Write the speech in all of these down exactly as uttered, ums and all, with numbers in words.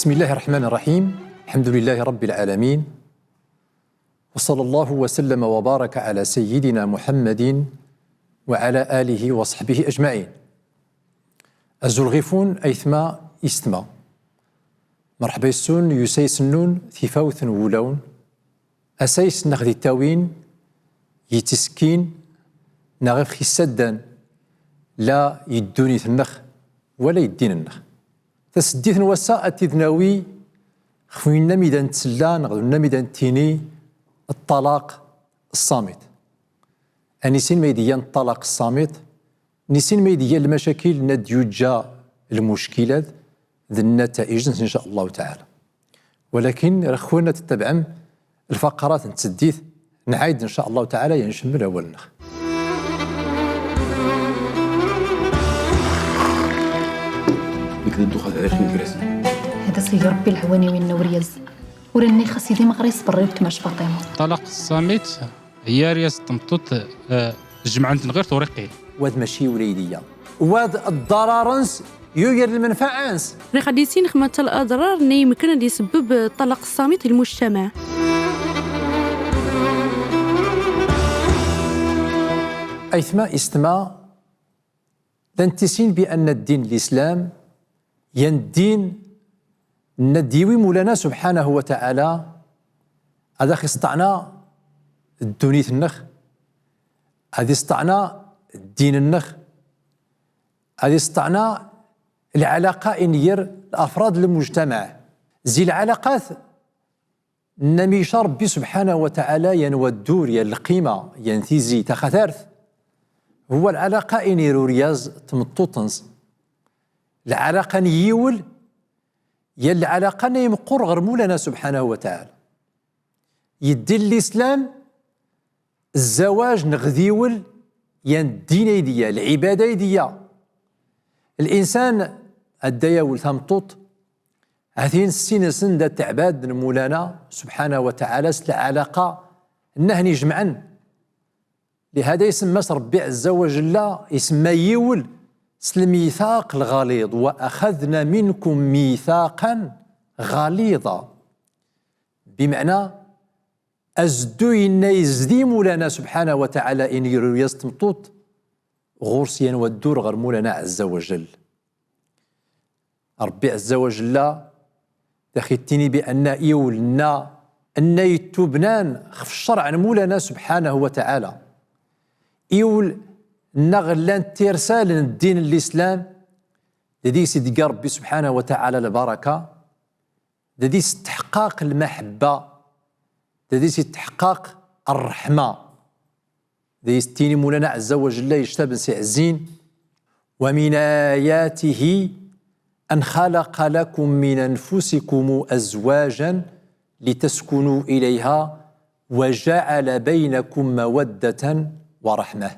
بسم الله الرحمن الرحيم. الحمد لله رب العالمين. وصلى الله وسلم وبارك على سيدنا محمد وعلى آله وصحبه أجمعين. Azul ɣif-wen aytma istma. Merḥba yes-wen i usayes-nnun Tifawt n Wulawen. Asayes nneɣ d ittawin yettiskin neɣ ixef issaddan la i ddunit-nneɣ wala i ddin-nneɣ. Taseddit n wass-a ad t-id-nawi xef winna mi da ntsella neɣ d winna mi da nttini ṭṭalaq ṣṣamit. Ad nissin ma id-yyan ṭṭalaq ṣṣamit, nissin ma id-yyan lmacakil nna d-yuǧǧa lmuckilat d nnataij-ns, in ca Allahu taɛala. Walakin rexwen ad ttabɛem lfaqarat n tseddit, nɛayd in ca Allahu taɛala yan ncemmel awal-nneɣ. Nekk d ddux ad ɛic n Grasya. Hada Sidi Ṛebbi lɛwaniwin n uryaz. Ur nniɣ a Sidi ma ɣer-i ṣber i weltma-s Faṭima. Ṭṭalaq ṣṣamit. Yar yas tmeṭṭut, eh, jemɛen-ten ɣir turiqin. Wad maci ula i d-yya. Wad ḍḍarar-ns yugar lmenfaɛa-ns. Riɣ ad issin xmat ladrar nna imken ad isebbeb, eh, ṭṭalaq ṣṣamit i lmujtamaɛ. Aytma istma, da nttissin bi anna ddin n lislam yan ddin nna d-yiwi Mulana subḥanahu wa taɛala ad ax-isṭeɛna ddunit-nneɣ, ad isṭeɛna ddin-nneɣ, ad isṭeɛna lɛalaqa in ger lafrad n lmujtamaɛ. Zi lɛalaqat nna mi ica Ṛebbi subḥanahu wa taɛala yan waddur, yan lqima, yan tizi taxatart, huwa lɛalaqa in ger uryaz d tmeṭṭut-ns. Lɛalaqa n yiwel, yan lɛalaqa nna imeqqur ɣer Mulana subḥanahu wa taɛala. Yeddin lislam, zzawaj neɣ d iwel, yan ddin ay d-iyya, lɛibada ay d-iyya. Linsan adda yawel tameṭṭut, hatin ssin-nsen da teɛbad n Mulana subḥanahu wa taɛala s lɛalaqa nna hen-ijemɛen. Lihada isemma-s Ṛebbi ɛezza wa jella, isemma yiwel s lmithaq lɣaliḍ, wa axadna minkum mithaqan ɣaliḍa. Bimeɛna, azedduy nna izdi Mulana subḥanahu wa taɛala in ger uryaz d tmeṭṭut, ɣur-s yan waddur ɣer Mulana ɛezza wa jell. Ṛebbi ɛezza wa jella da ax-ittini bi anna iwel nna, nna ittubnan xef cceṛɛ n Mulana subḥanahu wa taɛala. Iwel nna ɣ llant tirsal n ddin n lislam, da dis i d-igga Ṛebbi subḥanahu wa taɛala lbaraka, da dis itḥeqqaq lmaḥebba, da dis itḥeqqaq ṛṛeḥma. Da is-ittini Mulana ɛezza wa jella ictab-ns iɛezzin: ومن آياته أن خلق لكم من أنفسكم أزواجا لتسكنوا إليها وجعل بينكم مودة ورحمة.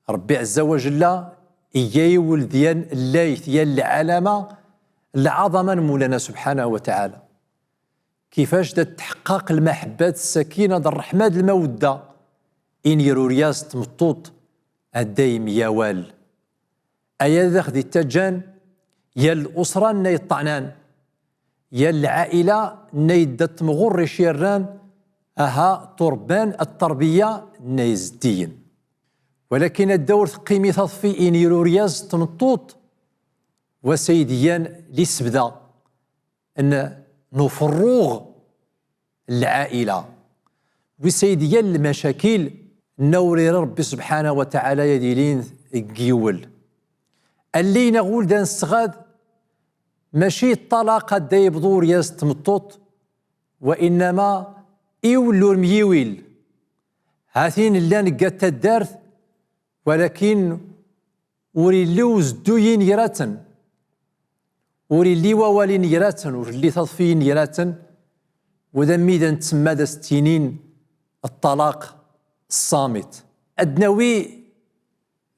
Ṛebbi ɛezza wa jella iyya iwel d yan llayt, yan lɛalama n lɛaḍama n Mulana subḥanahu wa taɛala. Kifac da tḥeqqaq lmaḥebba d ssakina d ṛṛeḥma d lmawadda in ger uryaz d tmeṭṭut adda imyawal. Aya da ax-d-ittaǧǧan yan lusra nna iṭṭɛnan, yan lɛaila nna idda tmɣur ic irran aha tuṛebban, ṭṭerbiya nna izeddiyen. Walakin adda ur teqqimi taḍfi in ger uryaz d tmeṭṭut, wa s ay d-iyyan lisbda n, n uferruɣ n lɛaila. Wis ay d-iyyan lmacakil nna ur iri Ṛebbi subḥanahu wa taɛala yad ilin g yiwel. Alli neɣ ul da nsɣad, maci ṭṭalaq adda ibḍu uryaz d tmeṭṭut, wa innama iwel ur myiwil. Hatin llan g at taddart, walakin ur illi uzedduy-in ger-aten, ur illi wawal-in ger-aten, ur illi taḍfi-in ger-aten, wa d ammi da ntsemma da s-ttinin ṭṭalaq ṣṣamit. Ad nawi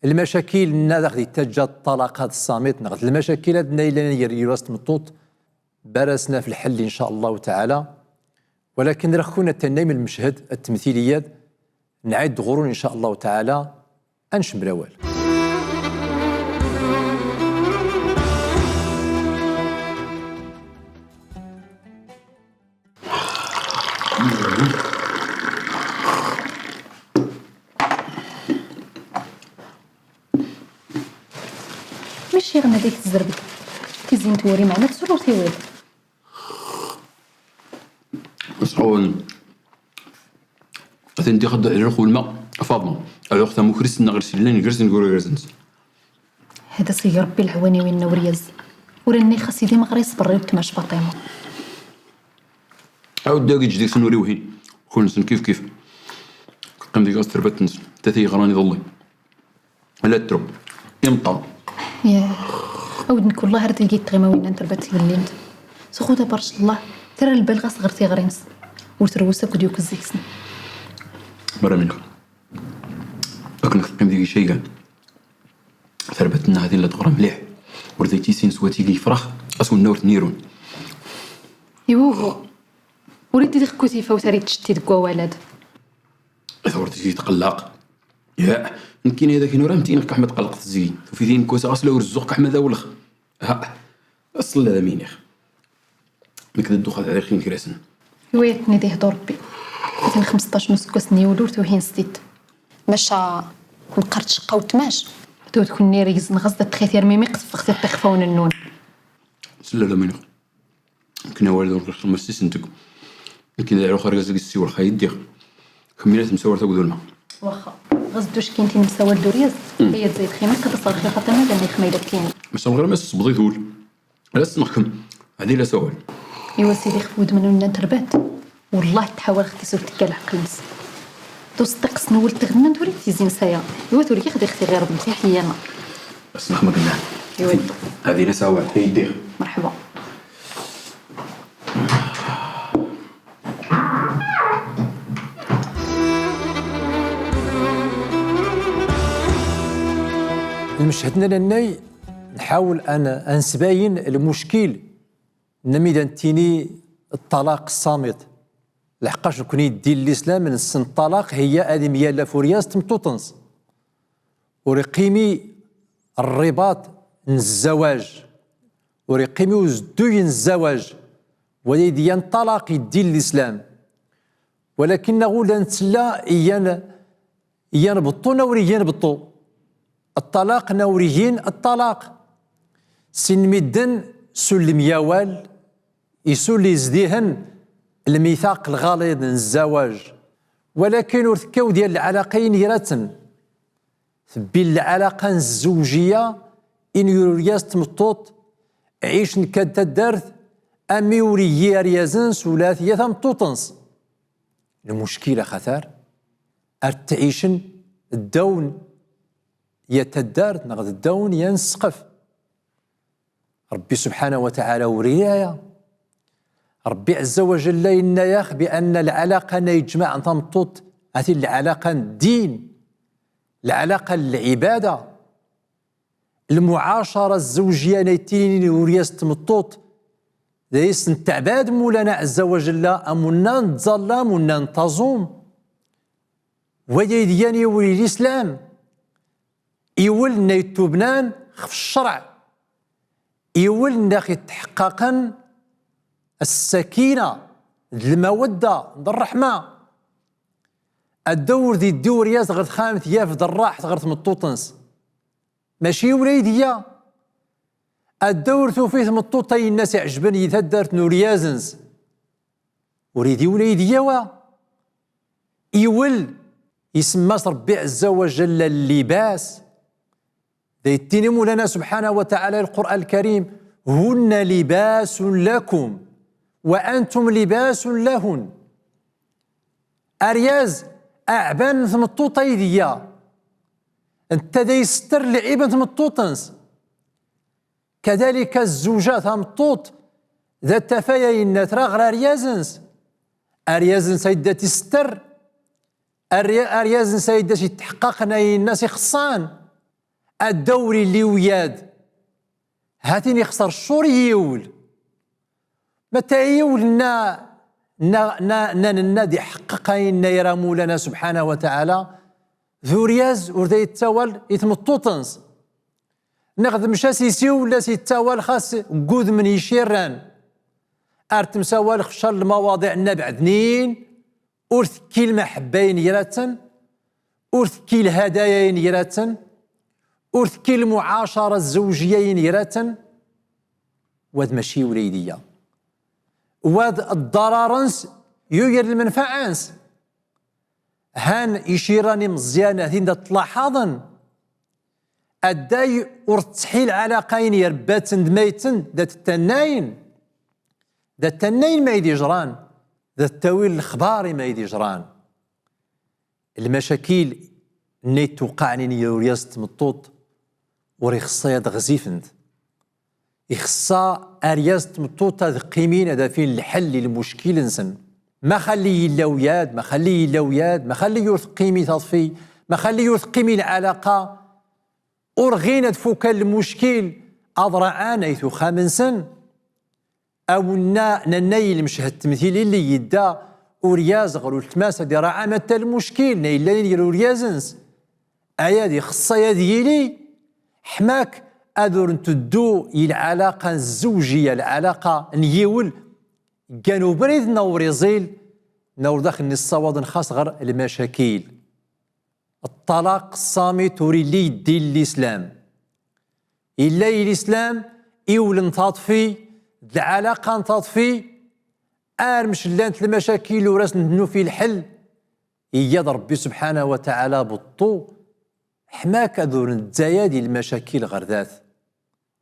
lmacakil nna da ax-d-ittaǧǧa ṭṭalaq-ad ṣṣamit, neɣ d lmacakil-ad nna illan ger uryaz d tmeṭṭut, bara s naf lḥell in ca Allahu taɛala. Walakin rexkun ad tannayem lmeched, at-temtili-ad, nɛayd ɣur-wen in ca Allahu taɛala. Ad ncemmel awal. Maci ɣ nna dik tzerb tizi n twuri, meɛna tsur ur tiwiḍ. Sɣawen. Aten dixed lxulma Faḍma. Alux tamukrit nna ɣer sillan gersen gura gersen. Hada s-igi Ṛebbi lɛwaniwin n uryaz. Ur nni xas idi meɣri s berri n tmac Faṭima. Awd dagi ǧ deg-sen ur iwhin. Kul-nsen kif kif. Teqqim deg-s terbat-nsen. Tati yeɣran iḍelli. Ala tru. Imṭa. Yah. Awd nekk wellah ar dagi tɣima winna n terbat tgellint. Tuxu tabarc Allah. Terra lbal ɣas ɣer tiɣri-ns. Ur trewwes akk d yukk zzig-sen. Mara minx. Akken teqqim deg icaygan. Terbat-nneɣ din la teɣra mliḥ. Ur d ay-tt-issin s watigi yefrax, as wenna ur ten-irun. Iwuhu. Ur id-idix kku tifawt ar ittcetti deg wawal-ad. Ad ur tigi tqellaq. Ya, nekkini ad ak-in ur am-tt-iniɣ kk ḥma tqellqt zigi. Tufitin kk wasaɣ as la ur zzuɣ kk ḥma d awlex. Ha, aṣella d am-iniɣ. Nekk d ddux ad ɛiɣ kra-sen. Iwayatni d ihdu Ṛebbi. Aten xmesṭac n useggas n yiwel ur tuhin s tidt. Maca neqqar tceqqa u tmac. Tawt kunni rgzn ɣas da txit irmimi qtfeɣ tiṭ ixfawn nnun. Sella d am-iniɣ. Nekni awal d ur xemmer sisntg. Nekni d ɛruq argaz ag ssiwel xa yiddiɣ. Kemmini temsawalt akked ulma. Waxa. Ɣas ddu ckin tin msawal d uryaz. Ay ad zayd ximit ad as-ɣer xi Faṭima d anni xma yella kkin. Maca lɣir ma s-sbḍit ul. Ala s-nexkem. Ɛdil asawal. Iwa sidi xf wudem n unna n terbat. Wellah tḥawal xti s ur tekka leɛqel-ns. D uṣeddiq s nwel tɣenna n turit tizi n saya. Iwa turgi xdi xti ɣir d mtiḥ iyana. As-nexkem gna. Iwa. Ɛdil asawal. Ay ddiɣ. Merḥba. Lmeched-nni lannay nḥawel ad n-, ad nsbayen lmuckil n mi da nettini ṭṭalaq ṣṣamit. Lḥeqqac nekni ddin n lislam nessen ṭṭalaq hiya ad imyallaf uryaz d tmeṭṭuṭ-ns. Ur iqqimi rribaṭ n zzawaj, ur iqqimi uzedduy n zzawaj, wala i d-yan ṭṭalaq i ddin n lislam. Walakin neɣ ula nettella iyan, iyan beṭṭu neɣ ur iyan beṭṭu. Ṭṭalaq neɣ ur iyan ṭṭalaq. Sin midden sul lemyawal, isul izdihen lmithaq lɣaliḍ n zzawaj. Walakin ur tekkaw diyal lɛalaqa-in iraten. Tebbi lɛalaqa n zzewjiya in uryaz d tmeṭṭuṭ, ɛicen kan taddart, ami ur igi aryazen-s ula tiya tameṭṭuṭ-ns. Lmuckil axatar, ar ttɛicen ddaw n ya taddart neɣ ddaw n yan ssqef. Ṛebbi subḥanahu wa taɛala ur iri aya. Ṛebbi ɛezza wa jalla yenna-yax bi anna lɛalaqa-nna yejmaɛen tameṭṭut, hati lɛalaqa n ddin, lɛalaqa n lɛibada, lmuɛacara zzewjiya-nna yettinin uryaz d tmeṭṭut, d ay s-netteɛbad Mulana ɛezza wa jalla, am unna nettẓalla, am unna nettaẓum. Waya i d-yan iwel n lislam. Iwel nna yettubnan xef cceṛɛ. Iwel nna x-itḥeqqaqen ssakina d lmawadda d ṛṛeḥma. Addaw ur d-iddi uryaz ɣer texxamt yaf-d ṛṛaḥt ɣer tmeṭṭuṭ-ns. Maci iwel ay d-iya. Addaw ur tufi tmeṭṭuṭ ayen nna s-iɛejben i taddart n uryaz-ns. Ur idi ula idi yawa. Iwel, isemma-s Ṛebbi ɛezza wa jalla llibas. Da yettini Mulana subḥanahu wa taɛala i Lqur'an Lkarim, hunna libasun lakum, wa antum libasun lahun. Aryaz, aɛban n tmeṭṭut ay d-iya. Netta da yessetter lɛib n tmeṭṭut-ns. Kadalika zzewja tameṭṭut da tafay ayenna tra ɣer aryaz-ns. Aryaz-ns ay da t-isetter. Arya-, aryaz-ns ay da s-itḥeqqaqen ayenna s-ixeṣṣan. Addaw ur illi uyad. Hatin ixṣer ccur i yiwel. Mata yiwel nna, nna, nna, nna, nna d-iḥeqqeq ayenna ira Mulana subḥanahu wa taɛala, d uryaz ur da yettawal i tmeṭṭut-ns. Neɣ d mca s isiwel la s-ittawal xas g udem n yicirran. Ar temsawal xef ccan lmawaḍiɛ nna beɛdnin, ur tekki lmaḥebba-yin gra-ten, ur tekki lhadaya-yin gra-ten, ur tekki lmuɛacara zzewjiya-yin gra-ten, wad mačči ula d aya. Wad ḍḍarar-ns yugar lmenfaɛa-ns. Han icirran imeẓyanen hatin da ttlaḥaḍen, adday ur tettḥi lɛalaqa-yin yer-baten d mayten, da ttannayen, da ttannayen ma ay d-ijran, da ttawin lexbar i ma ay d-ijran. Lmacakil nna ittuqaɛen ger uryaz d tmeṭṭut ur ixeṣṣa ad ɣzifent. Ixeṣṣa aryaz d tmeṭṭut ad qqimin ad afin lḥell i lmuckil-nsen. Ma xalli yella wyad, ma xalli yella wyad, ma xalli ur teqqimi taḍfi, ma xalli ur teqqimi lɛalaqa, ur ɣin ad fukan lmuckil, ad raɛan ayt uxxam-nsen. Awenna nanna i lmeched temtili lli yedda uryaz ɣer ultma-s ad iraɛ amata lmuckil nna yellan ger uryaz-ns. Ayad ixeṣṣa ad yili, ḥma-k ad ur nteddu i lɛalaqa n zzewjiya, lɛalaqa n yiwel, ggan ubrid nna ur iẓil, nna ur daxel nessawaḍen xas ɣer lmacakil. Ṭṭalaq ṣṣamit ur illi i ddin n lislam. Illa i lislam iwel n taḍfi d lɛalaqa n taḍfi, ar mec llant lmacakil ur asent-nufi lḥell, iyyad Ṛebbi subḥanahu wa taɛala beṭṭu, ḥma-k ad ur nzayad i lmacakil ɣer dat.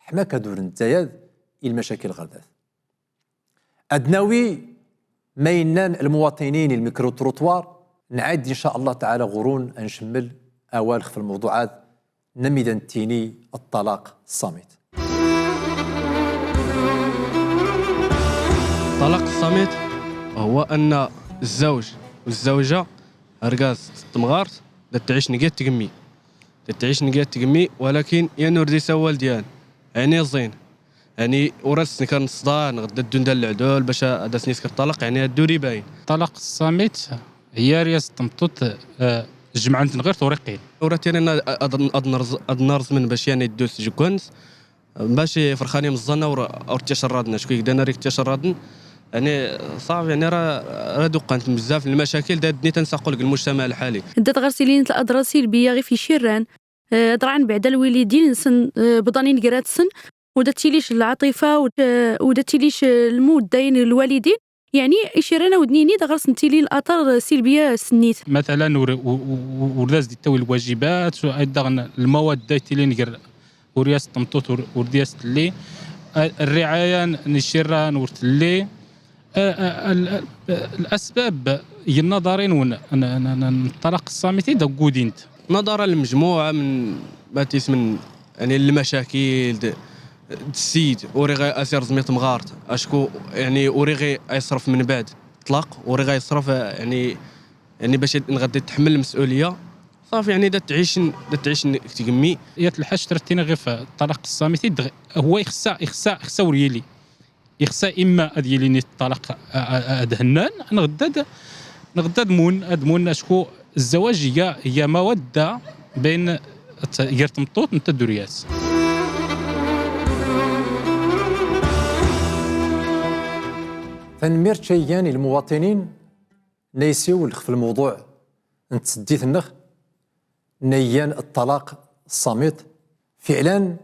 Ḥma-k ad ur nzayad i lmacakil ɣer dat. Ad nawi ma yennan lmuwaṭinin i lmikru-trottoir, nɛid in ca Allah taɛala ɣur-wen ad ncemmel awal xef lmewḍuɛ-ad, nna mi da nettini ṭṭalaq ṣṣamit. الطلاق الصامت هو أن الزوج والزوجة، argaz d temɣart, da ttɛicen gat tgemmi. Da ttɛicen gat tgemmi, walakin yan ur d-isawal dyan. Ɛni ẓin. Ɛni ur as-ttnekar neṣṣda, neɣ da ddun da leɛdul bac ad as-nisker ṭṭalaq, ɛni ad ur ibayen. Ṭṭalaq ṣṣamit, hi aryaz d tmeṭṭut, eh, jemɛen-ten ɣir turiqin. Ur at-, yan ad, ad, ad nerẓ-, ad nerẓmen bac yan iddu s tjegga-ns. Bac ifrxan imeẓẓanen ur, ur ttyacerraden, acku igdan ar ikttyacerraden. Ɛni, ṣafi, ɛni ra, ra d-uqqant bzzaf n lmacakil da ddnit ad nsaqu deg lmujtamaɛ lḥali. Da tɣers ilin ladrar silbiya ɣif icirran, eh, ad raɛen beɛda lwalidin-nsen, eh, bḍan ingrat-sen, u da ttilin lɛaṭifa, u, eh, u da ttilin, eh, lmudda n lwalidin. Yeɛni, icirran awd nini da ɣer-sen ttilin latar silbiya s nnit. Matalan, ur, u-, u-, u-, ur d as-d-ittawi lwajibat, u, ay daɣen lmawadda ittilin ger uryaz d tmeṭṭut ur, ur d as-telli. A-, rriɛaya n icirran ur telli. A-, a-, al-, al-, lasbab ger naḍarin wen n, n, n, n ṭṭalaq ṣṣamit i da ggudint. Naḍara lmejmuɛa n, ma tismen, yeɛni, lmacakil d, d ssid ur iɣi as-irẓem i temɣart, acku, yeɛni, ur iɣi a-yeṣref mbeɛd ṭṭlaq, ur iɣi a-yeṣref, yeɛni, yeɛni, bac neɣ ad itḥemmel lmes'uliya. Ṣafi, yeɛni, da ttɛicen, da ttɛicen deg tgemmi. Yat lḥaǧ trat-tina ɣef ṭṭalaq ṣṣamit, i d-, huwa ixṣa, ixṣa, ixṣa ur yili. Ixṣa imma ad yili ni ṭṭalaq a, a, a, ad hennan, neɣ da d-, neɣ da d-mun, ad mun, acku zzawaj iga, iga mawadda bayn t-, ger tmeṭṭut n tadduryat. Tanemmirt ca igan i lmuwaṭinin nna isiwel xef lmewḍuɛ n tseddit-nneɣ, nna igan ṭṭalaq ṣṣamit. Fiɛlan,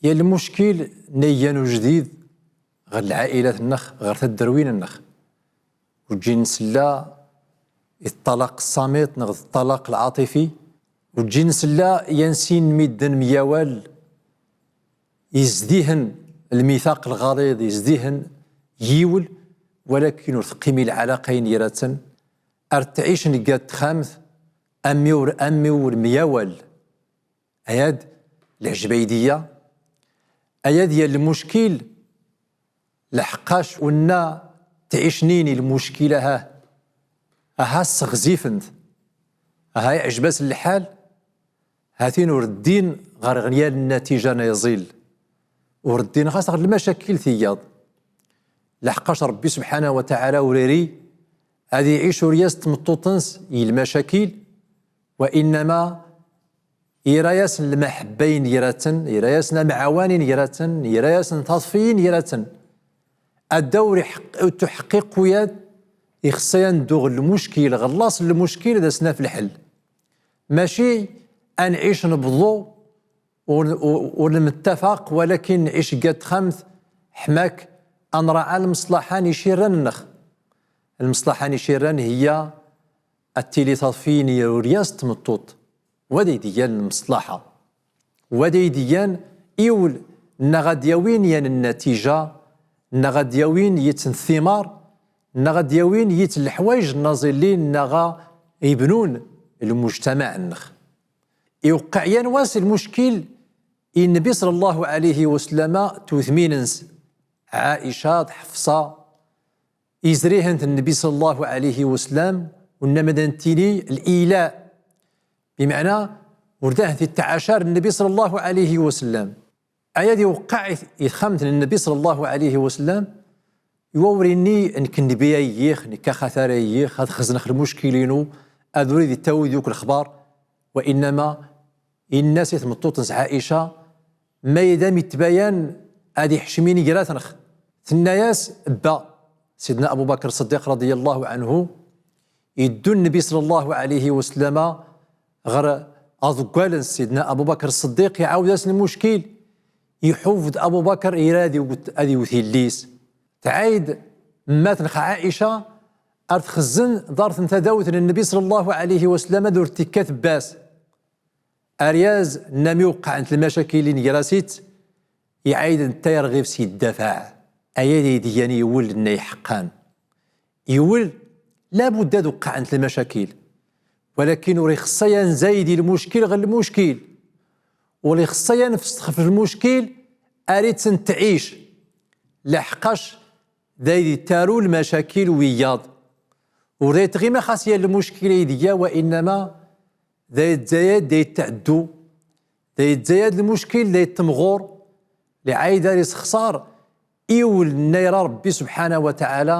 ya lmuckil nna igan ujdid ɣer lɛailat-nneɣ, ɣer tadderwin-nneɣ. Ur ǧin nsella i ṭṭalaq ṣṣamit neɣ d ṭṭalaq lɛaṭifi. Ur ǧin nsella yan sin n midden myawal izdihen lmithaq lɣaliḍ, izdihen yiwel, walakin ur teqqimi lɛalaqa-yin ger-aten, ar ttɛicen gat texxamt, am mi ur, am mi ur myawal. Ayad, leɛjeb ay d-iya, ayad ya lmuckil, leḥqac unna ttɛicen-in i lmuckil, aha, aha sseɣzifen-t, aha iɛjeb-asen lḥal, hatin ur ddin ɣer ɣer yal nnatija n iẓil, ur ddin ɣas ɣer lmacakil tiyaḍ. Leḥqac Ṛebbi subḥanahu wa taɛala ur iri ad iɛic uryaz d tmeṭṭut-ns i lmacakil, wa innama ira-yasen lmaḥebba-yin ger-aten, ira-yasen amɛawan-yin ger-aten, ira-yasen taḍfi-yin ger-aten. Adda ur iḥeqq-, ur tuḥeqqiq uyad ixeṣṣa a neddu ɣer lmuckil, ɣer laṣel n lmuckil, ad as-naf lḥel. Maci a nɛic nebḍu ur, ur, ur nemtafaq, walakin nɛic deg texxamt, ḥma-k a nraɛa lmeṣlaḥa n icirran-nneɣ. Lmeṣlaḥa n icirran hiya ad tili taḍfi n uryaz d tmeṭṭut. Wa d ay d-igan lmeṣlaḥa. Wa d ay d-igan iwel nneɣ ad d-yawin yan nnatija, nneɣ ad d-yawin yitt n thimar, nneɣ ad d-yawin yitt n leḥwayeǧ nna ẓillin nneɣ a ibnun lmujtamaɛ-nneɣ. Iweqqeɛ yan wass lmuckil i Nnbi ṣalla Llahu ɛalayhi wa sallam tewtem-ines Ɛaica d Ḥefṣa, izrihen n Nnbi ṣalla Llahu ɛalayhi wa sallam, u nna ma da nettini l-ila, bimeɛna ur da tent-ittɛacar Nnbi ṣalla Llahu ɛalayhi wa sallam. Aya d iweqqeɛ i, i texxamt n Nnbi ṣalla Llahu ɛalayhi wa sallam, iwa ur inni nekk nnbi ay yiɣ, nekk axatar ay yiɣ, ad xeznex lmuckil-inu, ad ur id-ittawi deg-k lexbar, wa innama inna-as i tmeṭṭut-ines Ɛaica, ma yella am ittbayan ad iḥcem ini gar-atenex. Tenna-yas, bba, Sidna Abu Bakr Ṣṣeddiq radiyallahu anhu, iddu Nnbi ṣalla Llahu ɛalayhi wa sallama ɣer aḍeggal n Sidna Abu Bakr Ṣṣeddiq, iɛawed-as lmuckil, iḥubb-d Abu Bakr ira ad iwet, ad iwet yelli-s. Tɛayd mmat-nneɣ Ɛaica ar txezzen ḍart n tadawt n Nnbi ṣalla Llahu ɛalayhi wa sallam ad ur tekkat bas. Aryaz nna mi weqqɛent lmacakil-in gar-as-itt, iɛayd netta ar ɣif-s iddafaɛ. Aya d ay d-igan iwel nna iḥeqqan. Iwel, labudda ad weqqɛent lmacakil. Walakin ur ixeṣṣa a nzayed i lmuckil ɣer lmuckil. Ur ixeṣṣa a nfestxef lmuckil ar ittent tɛic. Laḥqac d ay d-ittaru lmacakil wiyaḍ. Ur d ay tɣima xas yan lmuckil ay d-iga, wa innama d ay d-, d ay d-, d ay d-tɛeddu, d ay d-, d ay d-, lmuckil d ay d-temɣur, lɛayd ar isexṣar iwel nna ira Ṛebbi subḥanahu wa taɛala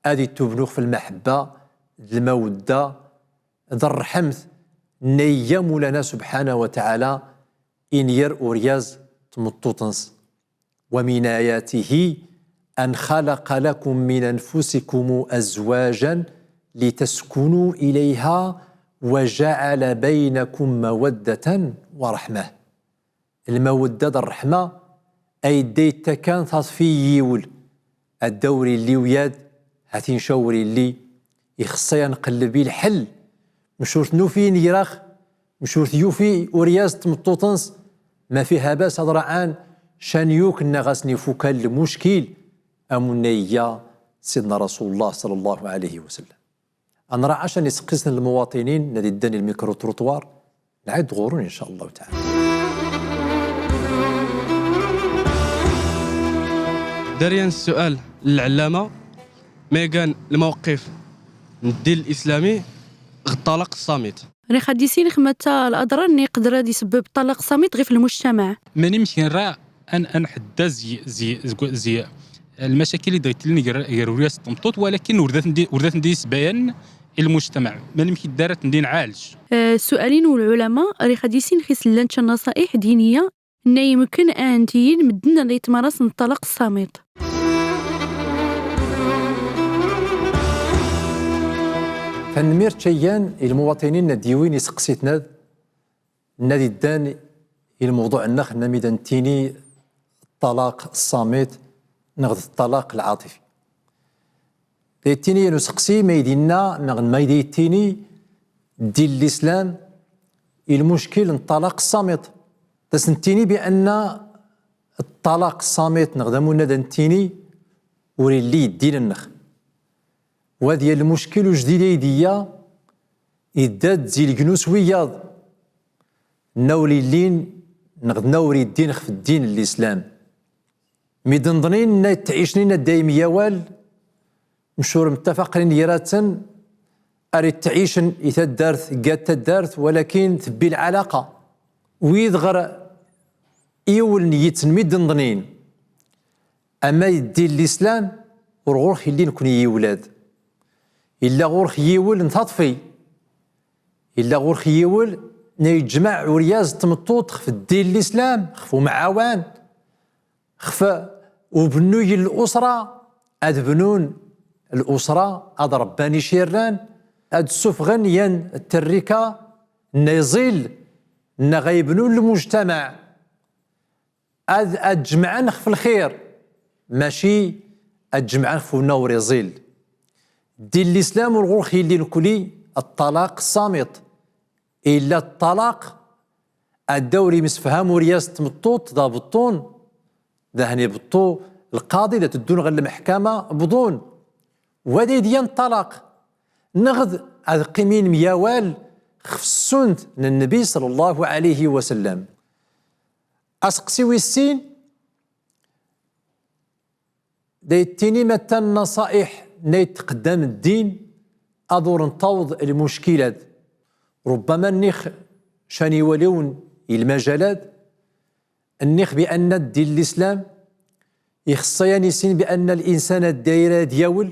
ad ittubnu ɣef lmaḥebba d lmawedda d ṛṛḥemt nna iga Mawlana subḥanahu wa taɛala in ger uryaz d tmeṭṭut-ines. ومن آياته أن خلق لكم من أنفسكم أزواجا لتسكنوا إليها وجعل بينكم مودة ورحمة. Lmawedda d ṛṛeḥma, ay d ay d-ittakan taḍfi i yiwel. Adda ur illi wiyad, hat inca ur illi, ixeṣṣa a nqelleb i lḥel. Mec ur t-nufi i nnger-ax, mec ur t-yufi uryaz d tmeṭṭut-ines, ma fiha bas ad raɛan can yuk nna ɣas nifukal lmuckil, am unna iga Sidna Rasulullah ṣalla Llahu ɛalayhi wa sallam. Ad nraɛa can iseqqisn n lmuwaṭinin nna d-iddan i lmikru-trottoir, nɛayd ɣur-wen in ca Llahu taɛala. Dar yan ssual lɛellama, ma igan lmawqif n ddin lislami ɣ ṭṭalaq ṣṣamit? Ɣiɣ ad issin ɣ mata laḍrar nna iqder ad isebbeb ṭṭalaq ṣṣamit ɣif lmujtamaɛ. Mani mkn ra a n-, a nḥedda zi, zi, zi, zi lmacakil i da ittllin ger, ger uryaz d tmeṭṭut, walakin ur da ten-di, ur da ten-di isbayan i lmujtamaɛ. Mani mkn da ra ten-di nɛalj. Eh, ssual-in n lɛulama, ɣiɣ ad issin ɣ is llan ca nnaṣa'iḥ diniya nna imkn a nt-yin medden ad itmaṛasn ṭṭalaq ṣṣamit. Tanemmirt ca igan i lmuwaṭinin nna d-iwin iseqsiten-ad, nna d-iddan i lmewḍuɛ-nneɣ, nna mi da nettini ṭṭalaq ṣṣamit neɣ d ṭṭalaq lɛaṭifi. Da yettini yan useqsi ma ay d-inna, neɣ ma ay da yettini ddin n lislam i lmuckil n ṭṭalaq ṣṣamit. Da as-nettini bi anna ṭṭalaq ṣṣamit neɣ d amunna da nettini ur illi i ddin-nneɣ. Wa d yan lmuckil ujdid ay d-iga, idda-d zi legnus wiyaḍ nna ur illin neɣ d nna ur iddin ɣef ddin n lislam. Midden ḍnin nna ittɛicn inna dayem yawal, mec ur mtafaqn inna ger-atsen, ar ittɛicn i taddart, gat taddart, walakin tebbi lɛalaqa. Wid ɣer iwel n yitt n midden ḍnin, ama d ddin n lislam, ur ɣur-ɣ illi nekni i yiwlad. Illa ɣur-ɣ yiwel n taḍfi. Illa ɣur-ɣ yiwel nna iǧmaɛ uryaz d tmeṭṭut ɣef ddin n lislam, ɣef umɛawan, ɣef ubennuy n lusra, ad bnun l'usra, ad ṛebban icirran, ad ssufɣen yan tterrika nna iẓil, nna ɣa ibnun lmujtamaɛ, ad, ad ǧemɛen xef lxir, maci ad ǧemɛen xef unna ur iẓil. Ddin n lislam ur ɣur-x illi nekni ṭṭalaq ṣṣamiṭ. Illa ṭṭalaq, adda ur imsefham uryaz d tmeṭṭut, d abeṭṭu, daɣen ibeṭṭu lqaḍi, da teddun ɣer lmeḥkama, bḍun. Wa d ay d-yan ṭṭalaq. Neɣ d ad qqimin myawal xef ssunt n Nnbi ṣalla Llahu ɛalayhi wa sallam. Aseqsi wis sin, da yettini ma ttan nnaṣa'iḥ nna itqeddam ddin ad ur ntaweḍ lmuckil-ad. Rubbama nnix can iwaliwen i lmajal-ad, nnix bi anna ddin n lislam ixeṣṣa yan isin bi anna linsan adday ra ad yawel,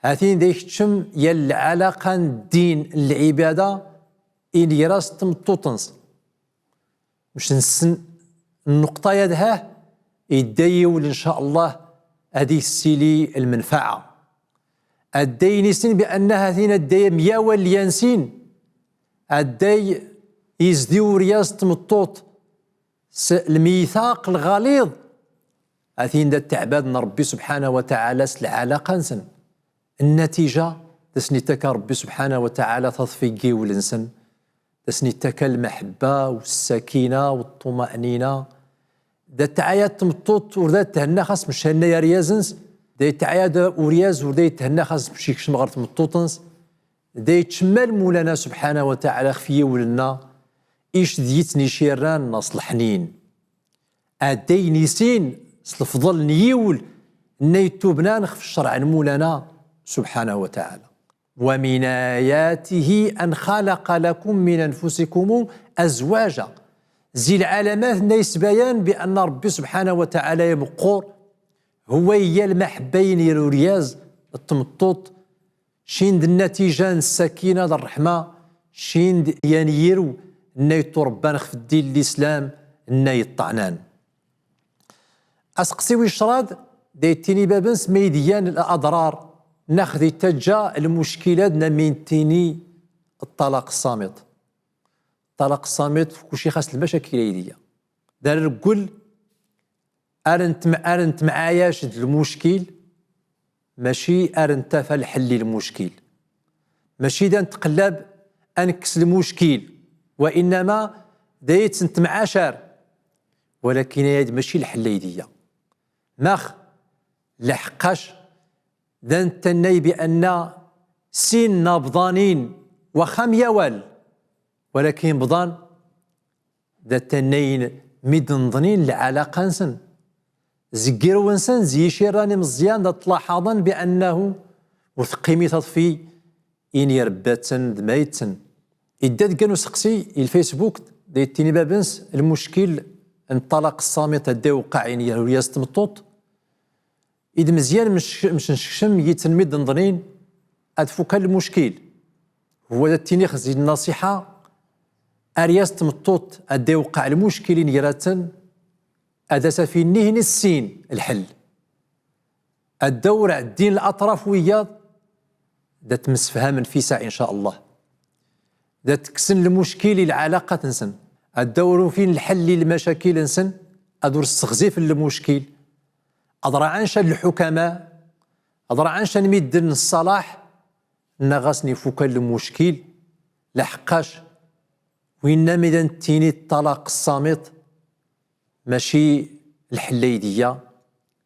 ha-t-in da ikeččem yan lɛalaqa n ddin n lɛibada i nnger-as d tmeṭṭut-nnes. Mec nessen nnuqṭa-yad, hah, idda yiwel, in ca Allah, ad issili lmenfaɛa. Adday n isin bi anna ha-t-in adday myawal yan sin, adday izdi uryaz d tmeṭṭut s lmithaq lɣaliḍ, ha-t-in da ttaɛbaden Ṛebbi subḥanahu wa taɛala s lɛalaqa-nsen. Nnatija, da sen-ittakka Ṛebbi subḥanahu wa taɛala taḍfi deg yiwel-nsen, da sen-ittakka lmaḥebba u ssakina u ṭṭuma'nina, da tɛaya tmeṭṭut ur da thenna xas mec hannay aryaz-ns, da tɛaya da uryaz ur da ithenna xas mec ikcem ɣer tmeṭṭut-ns, da itcemmal Mulana subḥanahu wa taɛala xef yiwel-nna, ic d yitn icirran n aṣleḥnin. Adday n isin s lefḍel n yiwel nna itubnan xef ccerɛ n Mulana subḥanahu wa taɛala. Wa min ayatihi an xalaqa lakum min anfusikum azwaja. Zi lɛalamat nna isbayan bi anna Ṛebbi subḥanahu wa taɛala imeqqur, huwa iya lmaḥebba-yin ger uryaz d tmeṭṭut, cin d nnatija n ssakina d ṛṛeḥma, cin d yan yirw nna ittuṛebban xef ddin n lislam nna iṭṭaɛnan. Aseqsi wis crad, da yettini bab-ns ma ay d-yan laḍrar, neɣ d ittaǧǧa lmuckil-ad nna mi nettini ṭṭalaq ṣṣamiṭ. Ṭṭalaq ṣṣamiṭ, kulci xas lmacakil ay d-iya. Da rreggel ar ntm-, ar ntemɛayac d lmuckil, maci ar ntafa lḥell i lmuckil. Maci da ntqellab ad nekkes lmuckil, wa innama da yit-ntemɛacar, walakin aya d maci lḥell ay d-iya. Max? Laḥqqac da ntannay bi anna sin nna bḍanin, waxxa myawal, walakin bḍan da ttannayn mi d-nḍnin lɛalaqa-nsen. Zeg irw-nsen, zi icirran imeẓyan da ttlaḥaḍen bi annahu ur teqqimi taḍfi i nnger bba-tsen d mayt-tsen. Idda-d kan useqsi i lFacebook, da yettini bab-ns lmuckil n ṭṭalaq ṣṣamiṭ adday iweqqaɛ i nnger uryaz d tmeṭṭut. Id mezyan mec, mec nsekcem yitn mi d-nḍnin ad fukan lmuckil. Huwa da ttini xzi nnaṣiḥa, aryaz d tmeṭṭut adday iweqqaɛ lmuckil i nnger-atsen, ad as-afin nihin sin lḥell. Adda ur ɛeddin laṭraf wiyaḍ, da tmsefhamen fi saɛ, in ca Allah. Da ttekksen lmuckil i lɛalaqat-nsen. Adda ur ufin lḥell i lmacakil-nsen, ad ur sseɣzifen lmuckil. Ad raɛan ca n lḥukama, ad raɛan ca n midden n ṣṣalaḥ, nna ɣas nna ifukan lmuckil, laḥqqac, winna mi da nettini ṭṭalaq ṣṣamiṭ, maci lḥell ay d-iya,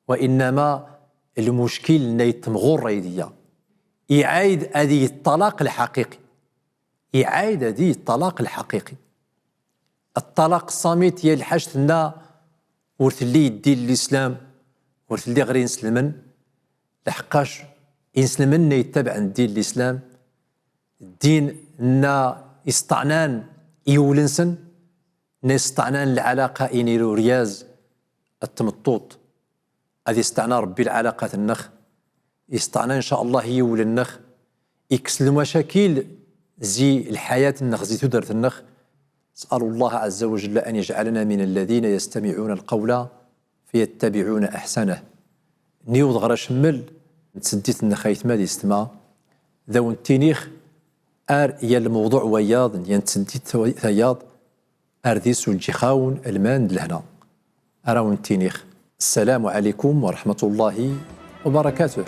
wa innama lmuckil nna i temɣurr ay d-iya. Iɛayd ad ig ṭṭalaq lḥaqiqi. Iɛayd ad ig ṭṭalaq lḥaqiqi. Ṭṭalaq ṣṣamiṭ ya lḥaǧt nna ur telli i ddin n lislam, ur telli ɣer inselmen, laḥqqac inselmen nna ittabɛen ddin n lislam, ddin nna isṭaɛnan iwel-nsen, nna isṭaɛnan lɛalaqa ini uryaz d tmeṭṭut. Ad isṭaɛna Ṛebbi lɛalaqat-nneɣ, isṭaɛna in ca Allah iwel-nneɣ, ikkes lmacakil zi lḥayat-nneɣ, zi tudert-nneɣ. نسأل الله عز وجل أن يجعلنا من الذين يستمعون القول فيتبعون أحسنه. Niwḍ ɣer acemmel n tseddit-nneɣ aytma d yessetma, d awen-ttiniɣ ar yal lmewḍuɛ wayaḍ n yan tseddit tayaḍ, ar dis ur ǧǧiɣ awen lman d lehna. Ar awen-ttiniɣ, السلام عليكم ورحمة الله وبركاته.